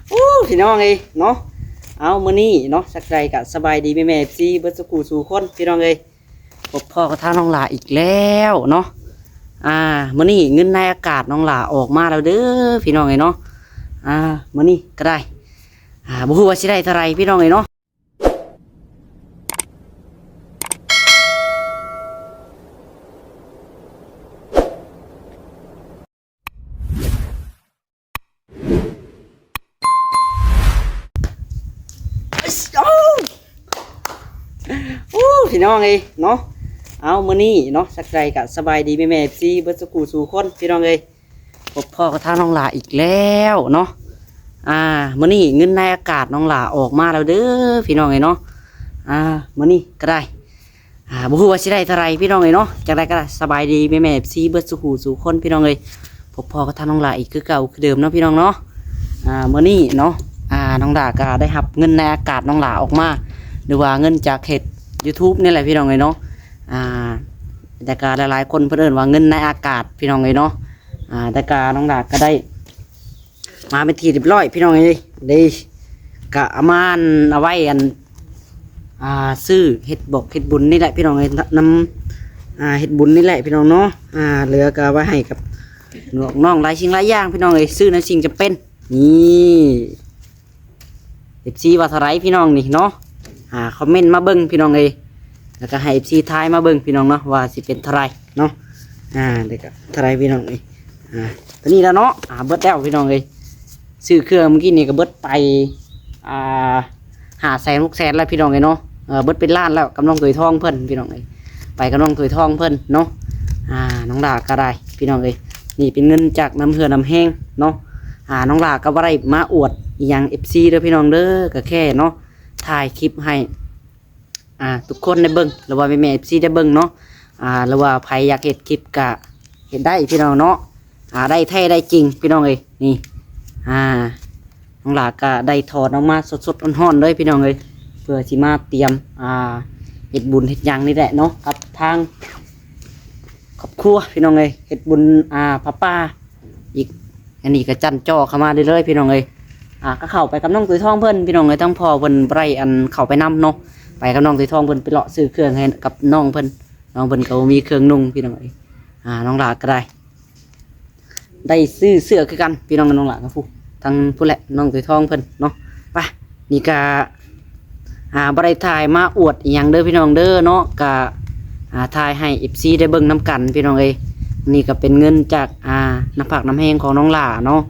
ໂອ້ ພີ່ນ້ອງເອີຍເນາະ, ເອົາ ມື້ນີ້ເນາະ ຈັກໃດກະສະບາຍດີແມ່ໆ ເອັຟຊີ ເບິດສູ່ຄູ່ສູ່ຄົນ ພີ່ນ້ອງເອີຍ. ພົບພໍ້ກັບທາງນ້ອງຫຼ້າອີກແລ້ວເນາະ. ອ່າ ມື້ນີ້ເງິນໃນອາກາດນ້ອງຫຼ້າອອກມາແລ້ວເດີ ພີ່ນ້ອງເອີຍເນາະ. ອ່າ ມື້ນີ້ກະໄດ້ ອ່າ ບໍ່ຮູ້ວ່າຊິໄດ້ເທົ່າໃດ ພີ່ນ້ອງເອີຍເນາະ. ໂອ້ ພີ່ນ້ອງເອີຍເນາະ, ເອົາ ມື້ນີ້ເນາະ ຈັກໃດກະສະບາຍດີແມ່ໆ ເອັຟຊີ ເບິດສູ່ຄູ່ສູ່ຄົນ ພີ່ນ້ອງເອີຍ. ພົບພໍ້ກັບທາງນ້ອງຫຼ້າອີກແລ້ວເນາະ. ອ່າ ມື້ນີ້ເງິນໃນອາກາດນ້ອງຫຼ້າອອກມາແລ້ວເດີ ພີ່ນ້ອງເອີຍເນາະ. ອ່າ ມື້ນີ້ກະໄດ້ ອ່າ ບໍ່ຮູ້ວ່າຊິໄດ້ເທົ່າໃດ ພີ່ນ້ອງເອີຍເນາະ. ຈັ່ງໃດກະສະບາຍດີແມ່ໆ ເອັຟຊີ ເບິດສູ່ຄູ່ສູ່ຄົນ ພີ່ນ້ອງເອີຍ. ພົບພໍ້ກັບທາງນ້ອງຫຼ້າອີກຄືເກົ່າຄືເດີມເນາະ ພີ່ນ້ອງເນາະ. ອ່າ ມື້ນີ້ເນາະ ອ່າ ນ້ອງຫຼ້າກະໄດ້ຮັບເງິນໃນອາກາດນ້ອງຫຼ້າອອກມາ ຫຼືວ່າເງິນຈາກເຮັດ YouTube ນີ້ແຫຼະ ພີ່ນ້ອງເອີຍເນາະ. ອ່າ ແຕ່ກະຫຼາຍໆຄົນເພິ່ນເອີ້ນວ່າເງິນໃນອາກາດ ພີ່ນ້ອງເອີຍເນາະ. ອ່າ ແຕ່ກະນ້ອງຫຼ້າກະໄດ້ ມາເປັນທີ່ຮຽບຮ້ອຍ ພີ່ນ້ອງເອີຍ. ໄດ້ກະເອົາມາ ເອົາໄວ້ອັນ ອ່າ ຊື້ເຮັດບອກເຮັດບຸນນີ້ແຫຼະ ພີ່ນ້ອງເອີຍ, ນຳ ອ່າ ເຮັດບຸນນີ້ແຫຼະ ພີ່ນ້ອງເນາະ. ອ່າ ເຫຼືອກະໄວ້ໃຫ້ກັບນ້ອງໆ ຫຼາຍສິ່ງຫຼາຍຢ່າງ ພີ່ນ້ອງເອີຍ, ຊື້ໃນສິ່ງຈຳເປັນ. ນີ້ ເອັຟຊີ ວ່າເທົ່າໃດ ພີ່ນ້ອງນີ້ເນາະ. ອ່າ ຄອມເມັນມາເບິ່ງ ພີ່ນ້ອງເອີຍ, ແລ້ວກະໃຫ້ ເອັຟຊີ ທາຍມາເບິ່ງ ພີ່ນ້ອງເນາະ ວ່າຊິເປັນເທົ່າໃດເນາະ. ອ່າ ແລ້ວກະເທົ່າໃດ ພີ່ນ້ອງເອີຍ. ອ່າ ໂຕນີ້ລະເນາະ ອ່າ ເບິດແລ້ວ ພີ່ນ້ອງເອີຍ. ຊື້ເຄື່ອງມື້ກີ້ນີ້ກະເບິດໄປ ອ່າ ຫ້າແສນ ຫົກແສນ ແລ້ວ ພີ່ນ້ອງເອີຍເນາະ. ເອີ ເບິດເປັນລ້ານແລ້ວ ກັບນ້ອງໂຕຍທອງເພິ່ນ ພີ່ນ້ອງເອີຍ, ໄປກັບນ້ອງໂຕຍທອງເພິ່ນເນາະ. ອ່າ ນ້ອງຫຼ້າກະໄດ້ ພີ່ນ້ອງເອີຍ, ນີ້ເປັນເງິນຈາກນ້ຳເຫື່ອນ້ຳແຮງເນາະ. ອ່າ ນ້ອງຫຼ້າກະບໍ່ໄດ້ມາອວດອີ່ຫຍັງ ເອັຟຊີ ເດີ ພີ່ນ້ອງເດີ, ກະແຄ່ເນາະ ຖ່າຍຄລິບໃຫ້ ອ່າ ທຸກຄົນໄດ້ເບິ່ງ ຫຼືວ່າແມ່ໆ ເອັຟຊີ ໄດ້ເບິ່ງເນາະ. ອ່າ ຫຼືວ່າໃຜຢາກເຮັດຄລິບກະເຮັດໄດ້ ພີ່ນ້ອງເນາະ. ອ່າ ໄດ້ແທ້ໄດ້ຈິງ ພີ່ນ້ອງເອີຍ. ນີ້ ອ່າ ນ້ອງຫຼ້າກະໄດ້ຖອນອອກມາສົດໆ ຮ້ອນໆ ເລີຍ ພີ່ນ້ອງເອີຍ, ເພື່ອຊິມາຕຽມ ອ່າ ເຮັດບຸນເຮັດຫຍັງນີ້ແຫຼະເນາະ ກັບທາງຄອບຄົວ ພີ່ນ້ອງເອີຍ, ເຮັດບຸນ ອ່າ ຜ້າປ່າອີກ. ອັນນີ້ກະຈັ້ນຈໍ່ເຂົ້າມາເລື້ອຍໆ ພີ່ນ້ອງເອີຍ. ອ່າ ກະເຂົ້າໄປກັບນ້ອງໂຕຍທອງເພິ່ນ ພີ່ນ້ອງເອີຍ, ທັງພໍ່ເພິ່ນບໍ່ໄດ້ອັນເຂົ້າໄປນຳເນາະ, ໄປກັບນ້ອງໂຕຍທອງເພິ່ນ ໄປເລາະຊື້ເຄື່ອງໃຫ້ກັບນ້ອງເພິ່ນ. ນ້ອງເພິ່ນກະບໍ່ມີເຄື່ອງນຸ່ງ ພີ່ນ້ອງເອີຍ. ອ່າ ນ້ອງຫຼ້າກະໄດ້ ໄດ້ຊື້ເສື້ອຄືກັນ ພີ່ນ້ອງ. ນ້ອງຫຼ້າກະຜູ້ ທັງຜູ້ແຫຼະ ນ້ອງໂຕຍທອງເພິ່ນເນາະ. ໄປ ນີ້ກະ ອ່າ ບໍ່ໄດ້ຖ່າຍມາອວດອີ່ຫຍັງເດີ ພີ່ນ້ອງເດີເນາະ, ກະ ອ່າ ຖ່າຍໃຫ້ ເອັຟຊີ ໄດ້ເບິ່ງນຳກັນ ພີ່ນ້ອງເອີຍ. ນີ້ກະເປັນເງິນຈາກ ອ່າ ນ້ຳພັກນ້ຳແຮງຂອງນ້ອງຫຼ້າເນາະ.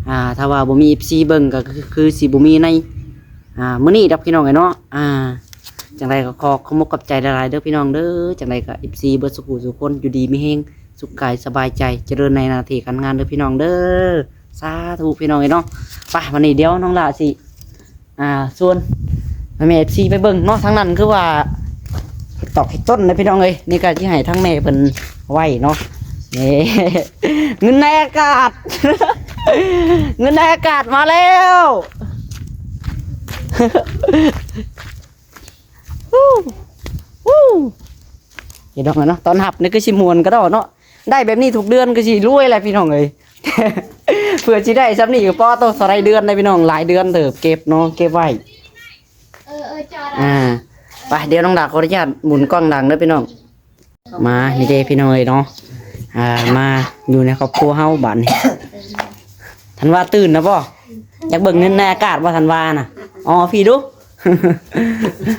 ອ່າ ຖ້າວ່າບໍ່ມີ ເອັຟຊີ ເບິ່ງກະຄື ຄືຊິບໍ່ມີໃນ ອ່າ ມື້ນີ້ດອກ ພີ່ນ້ອງເອີຍເນາະ. ອ່າ ຈັ່ງໃດກະຂໍຂອບອົກຂອບໃຈຫຼາຍໆ ເດີ ພີ່ນ້ອງເດີ. ຈັ່ງໃດກະ ເອັຟຊີ ເບິດສູ່ຄູ່ສູ່ຄົນ ຢູ່ດີມີແຮງ ສຸກກາຍສະບາຍໃຈ ຈະເລີນໃນໜ້າທີ່ການງານເດີ ພີ່ນ້ອງເດີ. ສາທຸ ພີ່ນ້ອງເອີຍເນາະ. ໄປ ບາດນີ້ດຽວນ້ອງຫຼ້າຊິ ອ່າ ຊວນແມ່ໆ ເອັຟຊີ ໄປເບິ່ງເນາະ. ທາງນັ້ນຄືວ່າເຮັດຕອກເຮັດຕົ້ນນະ ພີ່ນ້ອງເອີຍ. ນີ້ກະຊິໃຫ້ທາງແມ່ເພິ່ນໄວ້ເນາະ. ນີ້ ເງິນໃນອາກາດ ເງິນໃນອາກາດມາແລ້ວ. ເຫັນດອກເນາະ ຕອນຮັບນີ້ຄືຊິມ່ວນກະດອກເນາະ. ໄດ້ແບບນີ້ທຸກເດືອນກະຊິລວຍແຫຼະ ພີ່ນ້ອງເອີຍ. ເພື່ອຊິໄດ້ຊ່ຳນີ້ກະພໍໂຕເທົ່າໃດເດືອນໃດ ພີ່ນ້ອງ, ຫຼາຍເດືອນເຕີບເກັບເນາະ ເກັບໄວ້. ເອີ ເອີ ຈອດ ອ່າ ໄປ ດຽວນ້ອງດາຂໍອະນຸຍາດໝູນກ້ອງຫຼັງເດີ ພີ່ນ້ອງ. ມາ ນີ້ເດ້ ພີ່ນ້ອງເອີຍເນາະ. ອ່າ ມາຢູ່ໃນຄອບຄົວເຮົາບາດນີ້. ທັນວາຕື່ນນະບໍ່? ຢາກເບິ່ງເງິນໃນອາກາດບໍ່ ທັນວານະ? ອໍ ພີ້ດູ.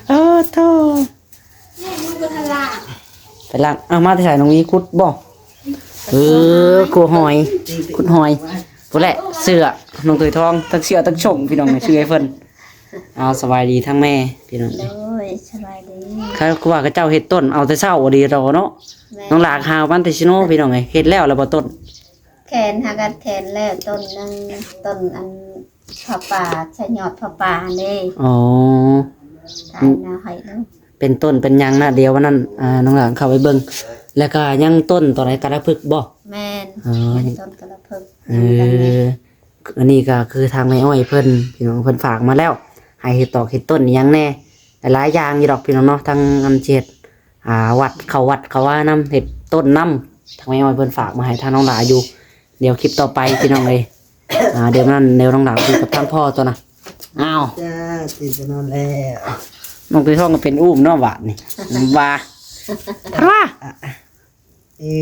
ເອີ ໂທ້ ໄປລ້າງ. ເອົາ ມາແຕ່ໃສ ນ້ອງວີ? ຂຸດບໍ່? ເອີ ຂຸດຫອຍ ຂຸດຫອຍ. ພຸ້ນແຫຼະ ເສື້ອນ້ອງໂຕຍທອງ ທັງເສື້ອທັງສົ້ງ ພີ່ນ້ອງ ຊື້ໃຫ້ເພິ່ນ. ເອົາ ສະບາຍດີທັງແມ່ ພີ່ນ້ອງ. ໂດຍ ສະບາຍດີ. ຄືວ່າເຂົາເຈົ້າເຮັດຕົ້ນເອົາແຕ່ເຊົ້າດີດອກເນາະ. ແມ່ນ. ນ້ອງຫຼ້າຫາວມາແຕ່ຊິໂນ ພີ່ນ້ອງເອີຍ. ເຮັດແລ້ວລະບໍ່ຕົ້ນ? ແຂນຫາກະແຂນແລ້ວຕົ້ນໜຶ່ງ ຕົ້ນອັນຜ້າປ່າ ໃສ່ຍອດຜ້າປ່າຫັ້ນເດ້. ອໍ ຖ່າຍໜ້າໃຫ້ເບິ່ງ ເປັນຕົ້ນເປັນຫຍັງນະ. ດຽວວັນນັ້ນ ອ່າ ນ້ອງຫຼ້າເຂົ້າໄປເບິ່ງ. ແລ້ວກະຍັງຕົ້ນໂຕໃດ ກະລະພຶກບໍ່? ແມ່ນ. ອໍ ເປັນຕົ້ນກະລະພຶກ. ເອີ ອັນນີ້ກະຄືທາງແມ່ອ້ອຍເພິ່ນ ພີ່ນ້ອງ ເພິ່ນຝາກມາແລ້ວ ໃຫ້ເຮັດຕອກເຮັດຕົ້ນອີ່ຫຍັງແດ່ ຫຼາຍໆຢ່າງຢູ່ດອກ ພີ່ນ້ອງເນາະ. ທັງອັນຊິເຮັດ ອ່າ ວັດ ເຂົ້າວັດເຂົ້າວານຳ ເຮັດຕົ້ນນຳ ທາງແມ່ອ້ອຍເພິ່ນຝາກມາໃຫ້ທາງນ້ອງຫຼ້າຢູ່. ດຽວຄລິບຕໍ່ໄປ ພີ່ນ້ອງເອີຍ ອ່າ ດຽວນັ້ນແນວນ້ອງຫຼ້າຢູ່ກັບທາງພໍ່ຕົວນະ. ອ້າວ ຈ້າ ຕື່ນຈະນອນແລ້ວ. ນ້ອງໄກ່ທອງກໍເປັນອູ້ມເນາະບາດນີ້ ວ່າ ວ່າ ເອີ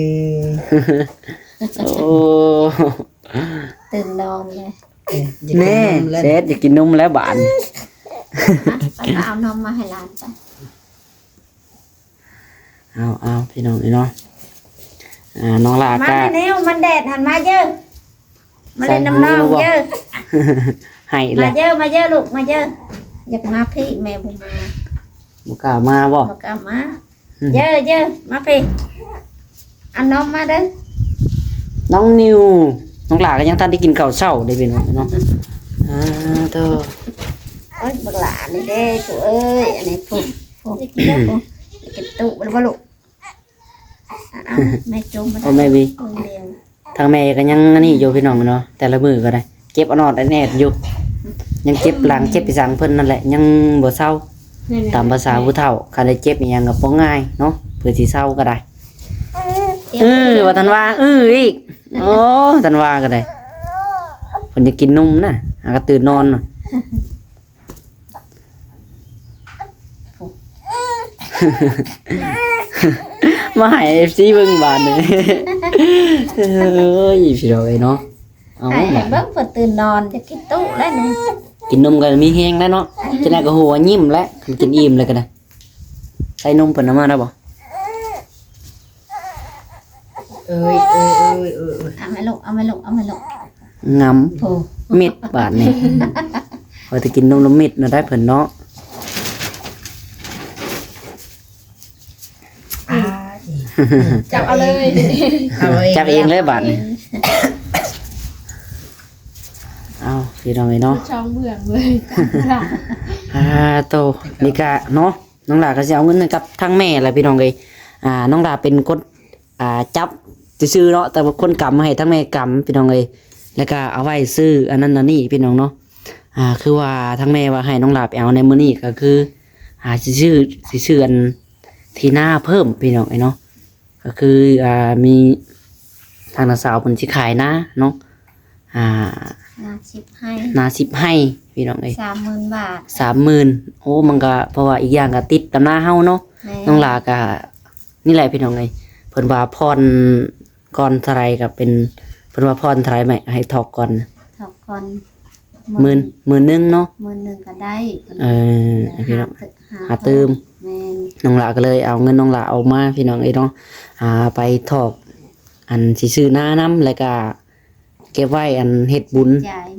ໂອ້ ຕື່ນນອນເລີຍ. ເອີ ຢາກກິນນົມແລ້ວ ແຊດ ຢາກກິນນົມແລ້ວບາດນີ້. ໄປເອົານົມມາໃຫ້ຫຼານໄປ. ເອົາໆ ພີ່ນ້ອງເອີຍເນາະ ອ່າ ນ້ອງຫຼ້າ ມາ ກະ ແນວມັນແດດຫັ້ນ ມາເດີ້ ມາຫຼິ້ນນຳນ້ອງເດີ້. ໃຫ້ແຫຼະ ມາເດີ້ ມາເດີ້ລູກ ມາເດີ້. ຢາກມາພີ້ ແມ່ບໍ່ມາ ບໍ່ກ້າມາບໍ? ບໍ່ກ້າມາ. ອືມ ເດີ້ ເດີ້ ມາພີ້ ເອົານົມມາເດີ້. ນ້ອງນິວ ນ້ອງຫຼ້າກໍຍັງທັນໄດ້ກິນເຂົ້າເຊົ້າເດ້ພີ່ນ້ອງເນາະ. ອ່າ ໂທ້ ໂອ້ຍ ບັກຫຼ້ານີ້ເດ້ຜູ້ເອີຍ ອັນນີ້ຜູ້ ຜູ້ ຜູ້ ກິນຕູ້ບໍ່ລູກ? ເອົາ ແມ່ຈຸ່ມມາ ເອົາແມ່ວີ ເບິ່ງແນວ ທາງແມ່ກໍຍັງອັນນີ້ຢູ່ພີ່ນ້ອງເນາະ ແຕ່ລະມື້ກໍໄດ້ ເຈັບອະໜອດອະແອດຢູ່ ຍັງເຈັບຫຼັງເຈັບອີສັງເພິ່ນນັ້ນແຫຼະ ຍັງບໍ່ເຊົາ. ຕາມພາສາຜູ້ເຖົ້າ ຄັນໄດ້ເຈັບອີຫຍັງກໍບໍ່ງ່າຍເນາະ ເພື່ອຊິເຊົາກໍໄດ້. ເອີ ວ່າທັນວ່າ ເອີອີກ ໂອ້ ທັນວ່າກໍໄດ້ ເພິ່ນຈະກິນນົມນະ ຫາກໍຕື່ນນອນນະ. ມາໃຫ້ເອັຟຊີເບິ່ງບາດນີ້. ເອີຍ ພີ່ນ້ອງເອີຍເນາະ ເອົາ ໃຫ້ເບິ່ງເພິ່ນຕື່ນນອນ ຈະກິນຕູ້ແລ້ວນີ້ ກິນນົມກໍມີແຮງແລ້ວເນາະ ຈັ່ງໃດກໍຫົວຍິ້ມແລ້ວ ຄັນກິນອີ່ມແລ້ວກໍໄດ້. ໃສ່ນົມເພິ່ນເອົາມາແລ້ວບໍ່? ເອີຍ ເອີຍ ເອີຍ ເອີຍ ເອີຍ ເອົາໃຫ້ລູກ ເອົາໃຫ້ລູກ ເອົາໃຫ້ລູກ ງຳ ໂອ້ ເມັດບາດນີ້ ຂ້ອຍຈະກິນນົມລະເມັດນະໄດ້ເພິ່ນເນາະ. ຈັບເອົາເລີຍ ຈັບເອງເລີຍບາດນີ້. ເອົາ ພີ່ນ້ອງເອີຍເນາະ ຊ່ອງເບື້ອງເລີຍ. ອ່າ ໂຕ ນີ້ກະເນາະ ນ້ອງຫຼ້າກໍຊິເອົາເງິນໃຫ້ກັບທາງແມ່ແຫຼະ ພີ່ນ້ອງເອີຍ. ອ່າ ນ້ອງຫຼ້າເປັນຄົນ ອ່າ ຈັບຊື່ໆເນາະ ແຕ່ວ່າຄົນກຳໃຫ້ທາງແມ່ກຳ ພີ່ນ້ອງເອີຍ ແລ້ວກໍເອົາໄວ້ຊື້ອັນນັ້ນອັນນີ້ ພີ່ນ້ອງເນາະ. ອ່າ ຄືວ່າທາງແມ່ວ່າໃຫ້ນ້ອງຫຼ້າໄປເອົາໃນມື້ນີ້ ກໍຄື ອ່າ ຊິຊື້ ຊິຊື້ອັນທີ່ນາເພີ່ມ ພີ່ນ້ອງເອີຍເນາະ. ກໍຄື ອ່າ ມີທາງນ້າສາວເພິ່ນຊິຂາຍນາເນາະ ອ່າ ນາສິບໄຮ່ ນາສິບໄຮ່ ພີ່ນ້ອງເອີຍ ສາມໝື່ນບາດ ສາມໝື່ນ. ໂອ້ ມັນກໍ ເພາະວ່າອີກຢ່າງກໍຕິດຕຳໜ້າເຮົາເນາະ. ແມ່ນ ນ້ອງຫຼ້າກໍ ນີ້ແຫຼະ ພີ່ນ້ອງເອີຍ ເພິ່ນວ່າຜ່ອນກ່ອນເທົ່າໃດກໍເປັນ ເພິ່ນວ່າຜ່ອນເທົ່າໃດແມ່ ໃຫ້ຖອກກ່ອນ ຖອກກ່ອນ ໝື່ນ ໝື່ນໜຶ່ງເນາະ ໝື່ນໜຶ່ງກໍໄດ້. ເອີ ພີ່ນ້ອງ ຫາ ຫາຕື່ມ ແມ່ນ ນ້ອງຫຼ້າກໍເລີຍເອົາເງິນນ້ອງຫຼ້າອອກມາ ພີ່ນ້ອງເອີຍເນາະ ອ່າ ໄປຖອກ ອັນຊິຊື້ນານຳ ແລ້ວກໍເກັບໄວ້ ອັນເຮັດບຸນ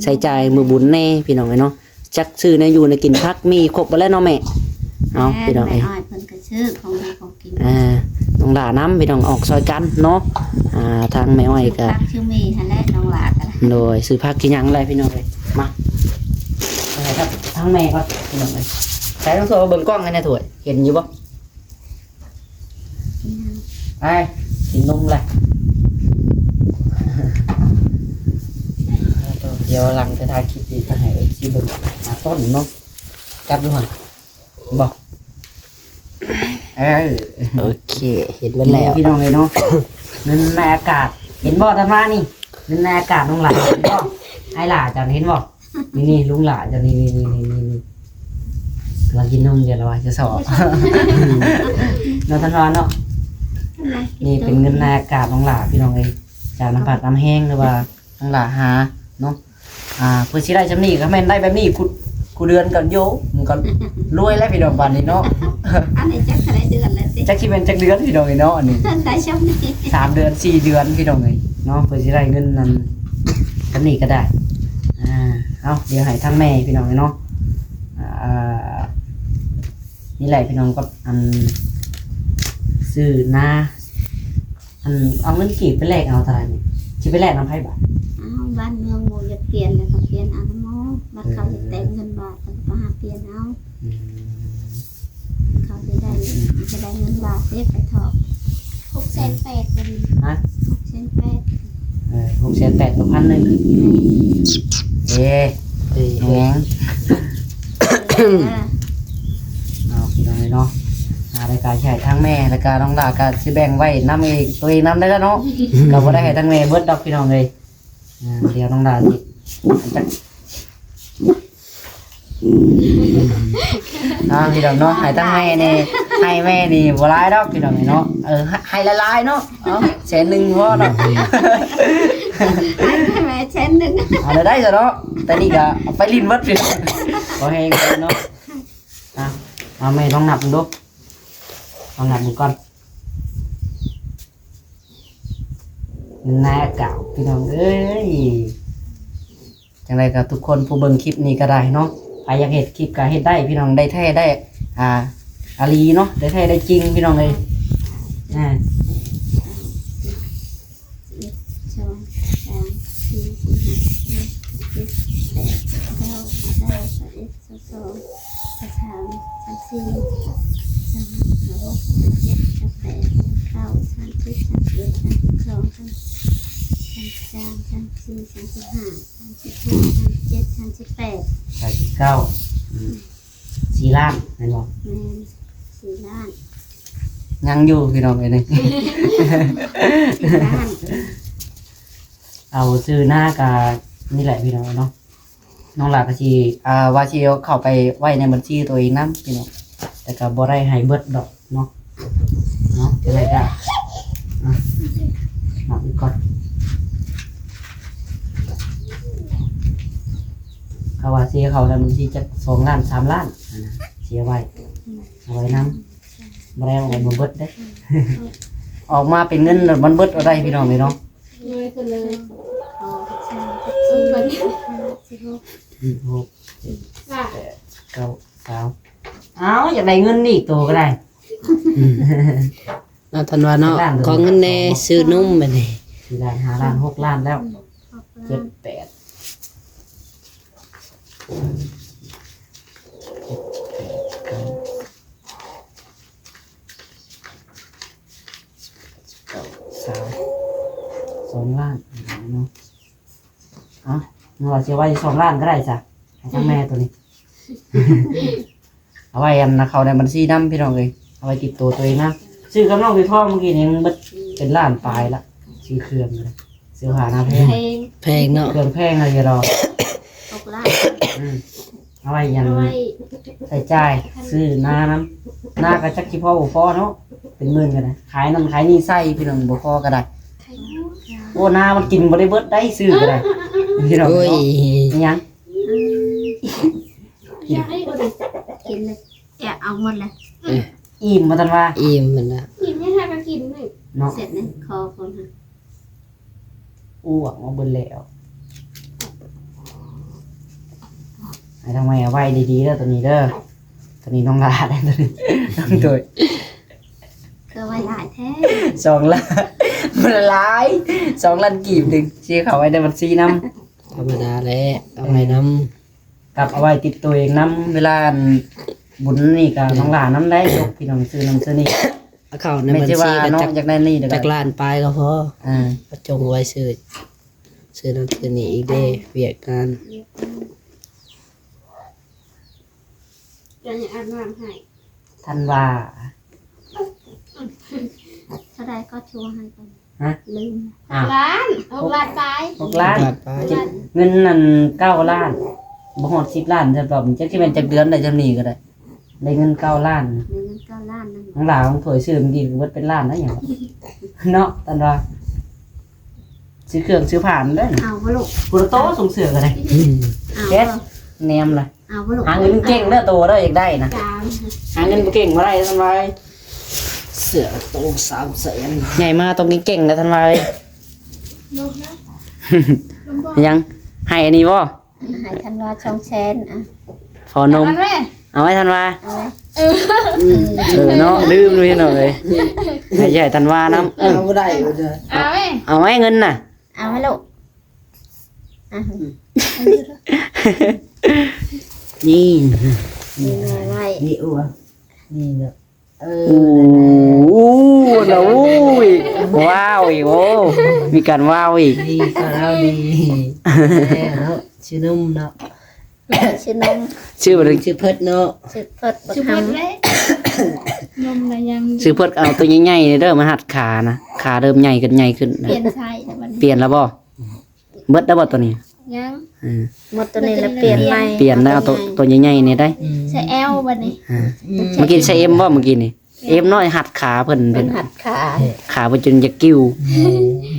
ໃຊ້ຈ່າຍ ໃຊ້ຈ່າຍມື້ບຸນແດ່ ພີ່ນ້ອງເອີຍເນາະ. ຈັກຊື້ແນວຢູ່ແນວກິນ ຜັກມີຄົບເບິດແລ້ວເນາະແມ່. ເອົາ ແມ່ນ ພີ່ນ້ອງເອີຍ ແມ່ອ້ອຍເພິ່ນກໍຊື້ຂອງຢູ່ຂອງກິນ ອ່າ ນ້ອງຫຼ້ານຳ ພີ່ນ້ອງ ອອກຊ່ອຍກັນເນາະ. ອ່າ ທາງແມ່ອ້ອຍກໍຊື້ຜັກຊື້ໝີ່ຫັ້ນແຫຼະ ນ້ອງຫຼ້າກໍ ໂດຍ ຊື້ຜັກຊື້ຫຍັງແຫຼະ ພີ່ນ້ອງເອີຍ. ມາ ເອົາໃຫ້ທາງແມ່ກ່ອນ ພີ່ນ້ອງເອີຍ. ໃສ່ລອງໂຊເບິ່ງກ້ອງໃຫ້ແດ່ ຖ້ວຍ ເຫັນຢູ່ບໍ່? ໄປກິນນົມແຫຼະ. ດຽວຫຼັງຈາກຖ່າຍຄລິບນີ້ ຈະໃຫ້ເອັຟຊີເບິ່ງ ອ່າ ຕົ້ນເນາະ ຈັບຢູ່ຫັ້ນ ເຫັນບໍ່? ເອີ ໂອເຄ ເຫັນເບິດແລ້ວ ພີ່ນ້ອງເອີຍເນາະ. ເງິນໃນອາກາດ ເຫັນບໍ່ ທັນວານີ້? ເງິນໃນອາກາດ ນ້ອງຫຼ້າ ເຫັນບໍ່? ອ້າຍຫຼ້າ ເຈົ້າເຫັນບໍ່? ນີ້ໆ ລຸງຫຼ້າເຈົ້າ ນີ້ໆ ກຳລັງກິນນົມຢູ່ລະວ່າຈະຊອກເນາະ ທັນວາເນາະ. ນີ້ເປັນເງິນໃນອາກາດນ້ອງຫຼ້າ ພີ່ນ້ອງເອີຍ ຈາກນ້ຳພັກນ້ຳແຮງ ຫຼືວ່ານ້ອງຫຼ້າຫາເນາະ. ອ່າ ເພື່ອຊິໄດ້ຊ່ຳນີ້ ກໍແມ່ນໄດ້ແບບນີ້ ຄູ່ ຄູ່ເດືອນກໍໂຍ ມັນກໍລວຍແລ້ວ ພີ່ນ້ອງ ບາດນີ້ເນາະ. ອັນນີ້ຈັກເທົ່າໃດເດືອນແລ້ວຕິ? ຈັກຊິແມ່ນຈັກເດືອນ ພີ່ນ້ອງເອີຍເນາະ ອັນນີ້ ໄດ້ຊ່ຳນີ້ ສາມເດືອນ ສີ່ເດືອນ ພີ່ນ້ອງເອີຍເນາະ ເພື່ອຊິໄດ້ເງິນນັ້ນ ອັນນີ້ກໍໄດ້. ອ່າ ເອົາ ດຽວໃຫ້ທາງແມ່ ພີ່ນ້ອງເອີຍເນາະ ອ່າ ນີ້ແຫຼະ ພີ່ນ້ອງ ກັບອັນຊື້ນາ ອັນ ເອົາເງິນກີບໄປແລກເອົາເທົ່າໃດນີ້? ຊິໄປແລກນຳໃຜບາດ? ເອົາ ບ້ານເມືອງໝູ່ຢາກປ່ຽນ ແລ້ວກໍປ່ຽນເອົານຳໝູ່ ບັດເຂົາຢາກແຕ່ງເງິນບາດ ເຂົາກໍໄປຫາປ່ຽນເອົາ. ອືມ ເຂົາຈະໄດ້ ອືມ ຈະໄດ້ເງິນບາດເດ້ໄປຖອກ ຫົກແສນແປດ ຮະ? ຫົກແສນແປດ ເອີ ຫົກແສນແປດ ກໍພັນໜຶ່ງ ເອີ ເອີ ແຮງ ເອົາ ພີ່ນ້ອງເອີຍເນາະ. ອ່າ ແລ້ວກໍໃຫ້ທັງແມ່ ແລ້ວກໍນ້ອງຫຼ້າກໍຊິແບ່ງໄວ້ນຳເອງ ຕົວເອງນຳໄດ້ລະເນາະ ກໍບໍ່ໄດ້ໃຫ້ທັງແມ່ເບິດດອກ ພີ່ນ້ອງເອີຍ. ອ່າ ດຽວນ້ອງຫຼ້າຊິ ອ່າ ພີ່ນ້ອງເນາະ ໃຫ້ທັງແມ່ນີ້ ໃຫ້ແມ່ນີ້ບໍ່ຫຼາຍດອກ ພີ່ນ້ອງເນາະ. ເອີ ໃຫ້ຫຼາຍໆເນາະ ເອົາແສນໜຶ່ງພໍເນາະ ໃຫ້ແມ່ແສນໜຶ່ງ ເອົາໄດ້ຊະເນາະ. ແຕ່ນີ້ກໍເອົາໄປຫຼິ້ນເບິດ ພີ່ນ້ອງ ບໍ່ແຮງເນາະ. ອ່ະ ເອົາແມ່ລອງນັບເບິ່ງດູ ລອງນັບເບິ່ງກ່ອນ. ແມ່ນນາຍອາກາດ ພີ່ນ້ອງເອີຍ. ຈັ່ງໃດກໍທຸກຄົນຜູ້ເບິ່ງຄລິບນີ້ກໍໄດ້ເນາະ ໃຜຢາກເຮັດຄລິບກໍເຮັດໄດ້ ພີ່ນ້ອງ ໄດ້ແທ້ໄດ້ ອ່າ ອາ ອີ່ຫຼີເນາະ ໄດ້ແທ້ໄດ້ຈິງ ພີ່ນ້ອງເອີຍ. ອ່າ ສອງ ສາມ ສີ່ ຫ້າ ຫົກ ເຈັດ ແປດ ເກົ້າ ຊາວ ຊາວເອັດ ຊາວສອງ ຊາວສາມ ຊາວສີ່ ຊາວຫ້າ ຊາວຫົກ ຊາວເຈັດ ຊາວແປດ ຊາວເກົ້າ ສາມສິບ ສາມສິບເອັດ ສາມສິບສອງ ສາມສິບສາມ ສາມສິບສີ່ ສາມສິບຫ້າ ສາມສິບຫົກ ສາມສິບເຈັດ ສາມສິບແປດ ສາມສິບເກົ້າ ອືມ ສີ່ລ້ານແມ່ນບໍ່? ແມ່ນ ສີ່ລ້ານ ຍັງຢູ່ ພີ່ນ້ອງເອີຍ ນີ້ ສີ່ລ້ານ. ເອົາ ຊື່ນາກະນີ້ແຫຼະ ພີ່ນ້ອງເນາະ. ນ້ອງຫຼ້າກໍຊິ ອ່າ ວ່າຊິເອົາເຂົ້າໄປໄວ້ໃນບັນຊີຕົວເອງນຳ ພີ່ນ້ອງ ແຕ່ກໍບໍ່ໄດ້ໃຫ້ເບິດດອກເນາະ ເນາະ. ຈັ່ງໃດກໍ ອ່ະ ນັບອີກກ່ອນ ເຂົາວ່າຊິເອົາເຂົ້າໃນບັນຊີຈັກສອງລ້ານ ສາມລ້ານຫັ້ນນະ ຊິເອົາໄວ້ ເອົາໄວ້ນຳ ບໍ່ໄດ້ເອົາອອກມາເບິດເດ້ ອອກມາເປັນເງິນມັນເບິດບໍ່ໄດ້ ພີ່ນ້ອງເອີຍເນາະ. ເລີຍ ເລີຍ ສອງ ສາມ ສີ່ ຫ້າ ຫົກ ເຈັດ ແປດ ເກົ້າ ຊາວ ອ້າວ ຢາກໄດ້ເງິນນີ້ໂຕກໍໄດ້ ອືມ ນະ ທັນວາເນາະ ຂໍເງິນແດ່ ຊື້ນົມບາດນີ້ ສີ່ລ້ານ ຫ້າລ້ານ ຫົກລ້ານແລ້ວ ເຈັດ ແປດ ເຈັດ ແປດ ເກົ້າ ເກົ້າ ຊາວ ສອງລ້ານເນາະ. ເອົາ ເຮົາວ່າຊິເອົາໄວ້ສອງລ້ານກໍໄດ້ຊະ ໃຫ້ທາງແມ່ໂຕນີ້ ເອົາໄວ້ອັນເຂົ້າໃນບັນຊີນຳ ພີ່ນ້ອງເອີຍ ເອົາໄວ້ຕິດໂຕໂຕເອງນຳ. ຊື້ກັບນ້ອງເສືອທອງມື້ກີ້ນີ້ມັນເບິດເປັນລ້ານປາຍລະ ຊື້ເຄື່ອງ ເສື້ອຜ້າໜ້າແພງ ແພງເນາະ ເຄື່ອງແພງອີ່ຫຼີດອກ ຫົກລ້ານ ອືມ ເອົາໄວ້ຫຍັງ ເອົາໄວ້ໃຊ້ຈ່າຍ ຊື້ນານຳ ນາກໍຈັກຊິພໍບໍ່ພໍເນາະ ເປັນໝື່ນກໍໄດ້ ຂາຍນັ້ນຂາຍນີ້ໃສ່ພີ່ນ້ອງ ບໍ່ພໍກໍໄດ້. ໂອ້ ນາມັນກິນບໍ່ໄດ້ເບິດໄດ໋ ຊື້ກໍໄດ້ພີ່ນ້ອງເນາະ. ໂອ້ຍ ອີຫຍັງ ອືມ ກິນ ກິນເລີຍ ເອົາໝົດເລີຍ ເອີ ອີ່ມບໍ່ທັນວ່າ ອີ່ມຫັ້ນນະ ກິນຍັງຫາກໍກິນເລີຍເນາະ ເສັດໃນຄໍຄົນຫັ້ນ ອ້ວກມາເບິດແລ້ວ. ໃຫ້ທາງແມ່ເອົາໄວ້ດີໆເດີ ໂຕນີ້ເດີ ໂຕນີ້ນ້ອງຫຼ້າເດີ ໂຕນີ້ ໂດຍ ຄືໄວ້ຫຼາຍແທ້ ສອງລ້ານ ມັນຫຼາຍ ສອງລ້ານກີບໜຶ່ງ ຊິເຂົ້າໄວ້ໃນບັນຊີນຳ ທຳມະດາແຫຼະ ເອົາໄວ້ນຳ ກັບເອົາໄວ້ຕິດໂຕເອງນຳ ເວລາອັນບຸນນີ້ກໍ ແມ່ນ ນ້ອງຫຼ້ານຳໄດ້ ຍົກພີ່ນ້ອງຊື້ນັ້ນຊື້ນີ້ ເອົາເຂົ້າໃນບັນຊີກໍຈັກ ຈັກລ້ານປາຍກໍພໍ ອ່າ ກໍຈົ່ງໄວ້ຊື້ ຊື້ນັ້ນຊື້ນີ້ອີກເດ້ ວຽກງານ ເຈົ້າຍັງອາບນ້ຳໃຫ້ ທັນວ່າ ເທົ່າໃດກໍຊົວໃຫ້ກ່ອນ ຮະ ລືມ ອ້າວ ລ້ານ ຫົກລ້ານປາຍ ຫົກລ້ານ ຫົກລ້ານປາຍ ເງິນນັ້ນເກົ້າລ້ານ ບໍ່ຮອດສິບລ້ານ ຈະຕອບ ຈັກຊິແມ່ນຈັກເດືອນໄດ້ຊ່ຳນີ້ກໍໄດ້ ໄດ້ເງິນເກົ້າລ້ານ ໄດ້ເງິນເກົ້າລ້ານນັ້ນ ຂອງຫຼ້າຂອງຖ້ວຍຊື້ມື້ກີ້ເບິດເປັນລ້ານແລ້ວຫຍັງ ເນາະ ຕັນວ່າ ຊື້ເຄື່ອງຊື້ຜ້ານັ້ນເດີ ເອົາບໍ່ລູກ ຜູ້ລະໂຕສົ່ງເສື້ອກໍໄດ້ ອືມ ເອົາ ເຮັດ ແນມລະ ເອົາບໍ່ລູກ ຫາເງິນເກັ່ງເດີ ໂຕເດີ ຢາກໄດ້ນະ ສາມ ຫາເງິນບໍ່ເກັ່ງບໍ່ໄດ້ ທັນວ່າ ເສື້ອໂຕສາມແສນ ໃຫຍ່ມາຕ້ອງເກັ່ງໆນະ ທັນວ່າ ຫຍັງ ໃຫ້ອັນນີ້ບໍ່? ໃຫ້ທັນວາສອງແສນ ອ່ະ ພໍນົມ ເອົາໄວ້ ເອົາໄວ້ທັນວາ ເອົາໄວ້ ເອີ ເອີເນາະ ລືມເລີຍພີ່ນ້ອງເອີຍ ໃຫ້ ໃຫ້ທັນວານຳ ເອີ ເອົາບໍ່ໄດ້ ເອົາໄວ້ ເອົາໄວ້ເງິນນະ ເອົາໄວ້ລູກ ອ່ະ ນີ້ ນີ້ໄວ້ ນີ້ ໂອ້ ນີ້ເນາະ ເອີ ໂອ້ ນະ ໂອ້ຍ ວ້າວອີກ ໂອ້ ມີການວ້າວອີກ ນີ້ກໍເອົານີ້ ເນາະ ຊື່ໜຸ່ມເນາະ ຊື່ໜຸ່ມ ຊື່ບໍ່ໄດ້ ຊື່ເພິດເນາະ ຊື່ເພິດ ຊື່ເພິດເລີຍ ນົມນະຍັງ ຊື່ເພິດ ເອົາໂຕໃຫຍ່ໆເດີ ມາຮັດຂານະ ຂາເລີ່ມໃຫຍ່ຂຶ້ນ ໃຫຍ່ຂຶ້ນນະ ປ່ຽນໄຊແລ້ວບັດນີ້ ປ່ຽນແລ້ວບໍ່? ເບິດແລ້ວບໍ່ໂຕນີ້? ຍັງ ເອີ ໝົດໂຕນີ້ລະປ່ຽນໃໝ່ ປ່ຽນແລ້ວເອົາໂຕ ໂຕໃຫຍ່ໆນີ້ໄດ້ ອືມ ໃສ່ L ບັດນີ້ ອ່າ ອືມ ເມື່ອກີ້ໃສ່ M ບໍ່ ເມື່ອກີ້ນີ້ M ນ້ອຍຮັດຂາເພິ່ນ ເພິ່ນຮັດຂາ ຂາເພິ່ນຈົນຢາກກິ້ວ ເອີ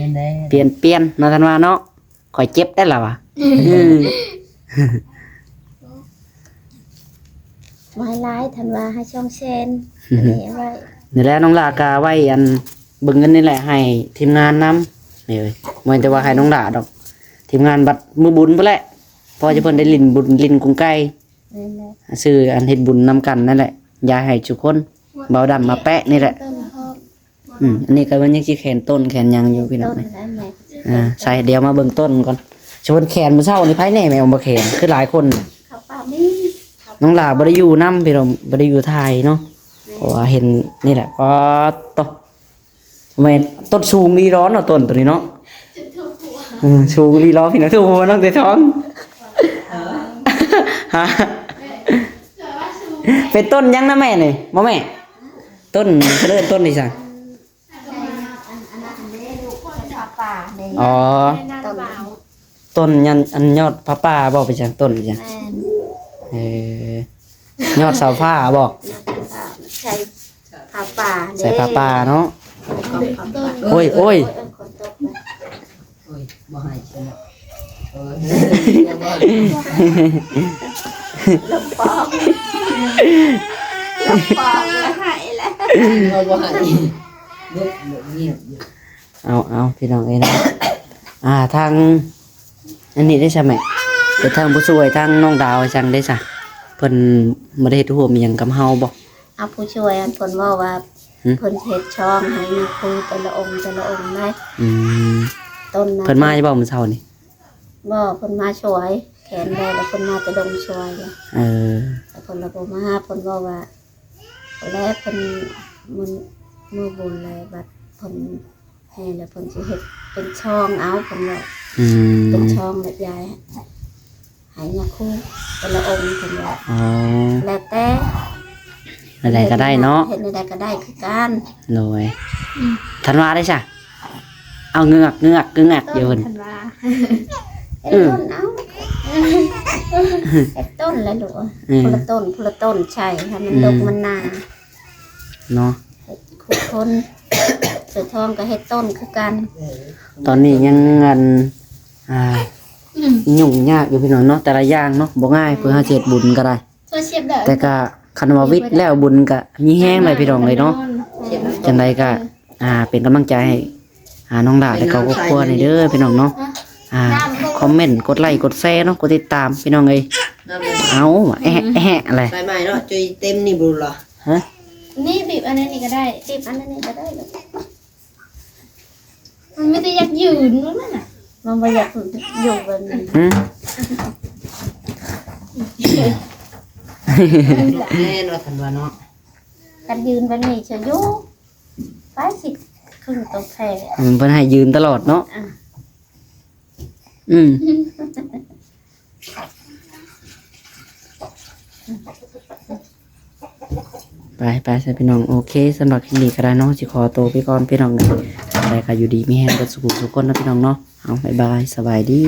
ນັ້ນແຫຼະ ປ່ຽນ ປ່ຽນເນາະ ທ່ານວ່າເນາະ ຂ້ອຍເຈັບໄດ້ລະວ່າ ອືມ ບໍ່ໃຫ້ຫຼາຍ ທ່ານວ່າໃຫ້ສອງແສນ ອັນນີ້ໄວ້ ນີ້ແຫຼະ ນ້ອງຫຼ້າກະໄວ້ອັນເບິ່ງເງິນນີ້ແຫຼະ ໃຫ້ທີມງານນຳ ນີ້ເອີຍ ບໍ່ແມ່ນແຕ່ວ່າໃຫ້ນ້ອງຫຼ້າດອກ ທີມງານບັດມື້ບຸນພຸ້ນແຫຼະ ພໍຈະເພິ່ນໄດ້ຫຼິ້ນບຸນຫຼິ້ນກົງໄກ່ ແມ່ນແຫຼະ ຊື້ອັນເຮັດບຸນນຳກັນນັ້ນແຫຼະ ຢາກໃຫ້ທຸກຄົນ ເບົາດຳມາແປະນີ້ແຫຼະ ອືມ ອັນນີ້ກໍມັນຍັງຊິແຂນຕົ້ນແຂນຫຍັງຢູ່ພີ່ນ້ອງ ອ່າ ໃສ່ ດຽວມາເບິ່ງຕົ້ນກ່ອນ ຊວນແຂນມື້ເຊົ້ານີ້ ໃຜແດ່ແມ່ນບໍ່ແຂນ ຄືຫຼາຍຄົນ ນ້ອງຫຼ້າບໍ່ໄດ້ຢູ່ນຳພີ່ນ້ອງ ບໍ່ໄດ້ຢູ່ຖ່າຍເນາະ ເພາະວ່າເຫັນນີ້ແຫຼະ ປາດໂຕ ແມ່ນຕົ້ນສູງອີ່ຫຼີເນາະ ຕົ້ນໂຕນີ້ເນາະ ເອີ ສູງອີ່ຫຼີພີ່ນ້ອງ ສູງກວ່ານ້ອງເຕທອງ ຮະ ເປັນຕົ້ນຫຍັງນະແມ່ນີ້ ບໍ່ແມ່ ຕົ້ນ ເຂົາເອີ້ນຕົ້ນອີ່ຫຍັງ ອໍ ຕົ້ນຍອດ ອັນຍອດຜ້າປ່າບໍ່ ເປັນຫຍັງຕົ້ນເປັນຫຍັງ ແມ່ນ ເອີ ຍອດເສົາຟ້າບໍ່ ຍອດເສົາຟ້າ ໃສ່ຜ້າປ່າເດ້ ໃສ່ຜ້າປ່າເນາະ ໂອ້ຍ ໂອ້ຍ ໂອ້ຍ ຝົນຕົກ ໂອ້ຍ ບໍ່ໃຫ້ຊິເນາະ ເອີ ລົມປອກ ລົມປອກ ບໍ່ໃຫ້ແລ້ວ ບໍ່ໃຫ້ ງຽບໆ ເອົາ ເອົາ ພີ່ນ້ອງເອີຍເນາະ ອ່າ ທາງ ອັນນີ້ໄດ້ຊະແມ່ ແຕ່ທາງຜູ້ຊ່ວຍ ທາງນ້ອງດາວຈັ່ງໄດ້ຊະ ເພິ່ນບໍ່ໄດ້ເຮັດຮ່ວມອີ່ຫຍັງກັບເຮົາບໍ່? ເອົາ ຜູ້ຊ່ວຍ ອັນເພິ່ນເວົ້າວ່າ ຫື? ເພິ່ນເຮັດຊ່ອງໃຫ້ຍາຄູແຕ່ລະອົງ ແຕ່ລະອົງໄດ໋ ອືມ ຕົ້ນນັ້ນ ເພິ່ນມາຢູ່ບໍ່ມື້ເຊົ້ານີ້? ບໍ່ ເພິ່ນມາຊ່ວຍ ແຂນແລ້ວ ແລ້ວເພິ່ນມາແຕ່ດົງຊ່ວຍ ເອີ ແລ້ວເພິ່ນລະບໍ່ມາ ເພິ່ນເວົ້າວ່າ ແລ້ວເພິ່ນມື້ ມື້ບຸນແລ້ວ ບັດເພິ່ນ ແມ່ນແລ້ວ ເພິ່ນຊິເຮັດເປັນຊ່ອງເອົາ ເພິ່ນວ່າ ອືມ ເປັນຊ່ອງແບບຢາຍໃຫ້ຍາຄູແຕ່ລະອົງ ເພິ່ນວ່າ ອໍ ແລ້ວແຕ່ ແນວໃດກໍໄດ້ເນາະ ເຮັດແນວໃດກໍໄດ້ຄືກັນ ໂດຍ ອືມ ທັນວ່າໄດ້ຊະ ເອົາເງືອກ ເງືອກ ເງືອກຢູ່ເພິ່ນ ທັນວ່າ ເຮັດ ອືມ ຕົ້ນເອົາ ເຮັດຕົ້ນແຫຼະລູກ ອືມ ຄົນລະຕົ້ນ ຄົນລະຕົ້ນໃສ່ໃຫ້ມັນ ອືມ ດົກມັນໜາ ເນາະ ເຮັດຄຸຄົນ ເສືອທອງກໍເຮັດຕົ້ນຄືກັນ ຕອນນີ້ຍັງອັນ ອ່າ ຫຍຸ້ງຍາກຢູ່ພີ່ນ້ອງເນາະ ແຕ່ລະຢ່າງເນາະ ບໍ່ງ່າຍ ເພື່ອເຮົາຊິເຮັດບຸນກໍໄດ້ ແຕ່ກໍຄັນວ່າວິດແລ້ວບຸນກໍມີແຮງໄດ໋ພີ່ນ້ອງເອີຍເນາະ ຈັ່ງໃດກໍ ອ່າ ເປັນກຳລັງໃຈໃຫ້ ອ່າ ນ້ອງຫຼ້າ ແລະກໍຄອບຄົວນີ້ເດີພີ່ນ້ອງເນາະ ອ່າ ຄອມເມັນ ກົດໄລ ກົດແຊເນາະ ກົດຕິດຕາມພີ່ນ້ອງເອີຍ ເອົາ ແອະ ແອະ ອະໄລ ໃສ່ໃໝ່ເນາະ ຈຸ້ຍເຕັມນີ້ບໍ່ລະ ຮະ ນີ້ບີບອັນນັ້ນນີ້ກໍໄດ້ ບີບອັນນັ້ນນີ້ກໍໄດ້ ມັນມີແຕ່ຢາກຢືນນັ້ນນະ ມັນບໍ່ຢາກຢູ່ແບບນີ້ ຫື ແມ່ນວ່າຊັ້ນວ່າເນາະ ຄັນຢືນແບບນີ້ຈະຢູ່ ໄປຊິຄຶງຕົວແພ້ ອືມ ເພິ່ນໃຫ້ຢືນຕະຫຼອດເນາະ ອ່າ ອືມ ໄປ ໄປຊະພີ່ນ້ອງ ໂອເຄ ສຳລັບຄລິບນີ້ກໍໄດ້ເນາະ ຊິຂໍໂຕໄປກ່ອນພີ່ນ້ອງ ໄດ້ກໍຢູ່ດີມີແຮງເບິດສູ່ຜູ້ສູ່ຄົນເນາະພີ່ນ້ອງເນາະ ເອົາ ບາຍບາຍ ສະບາຍດີ.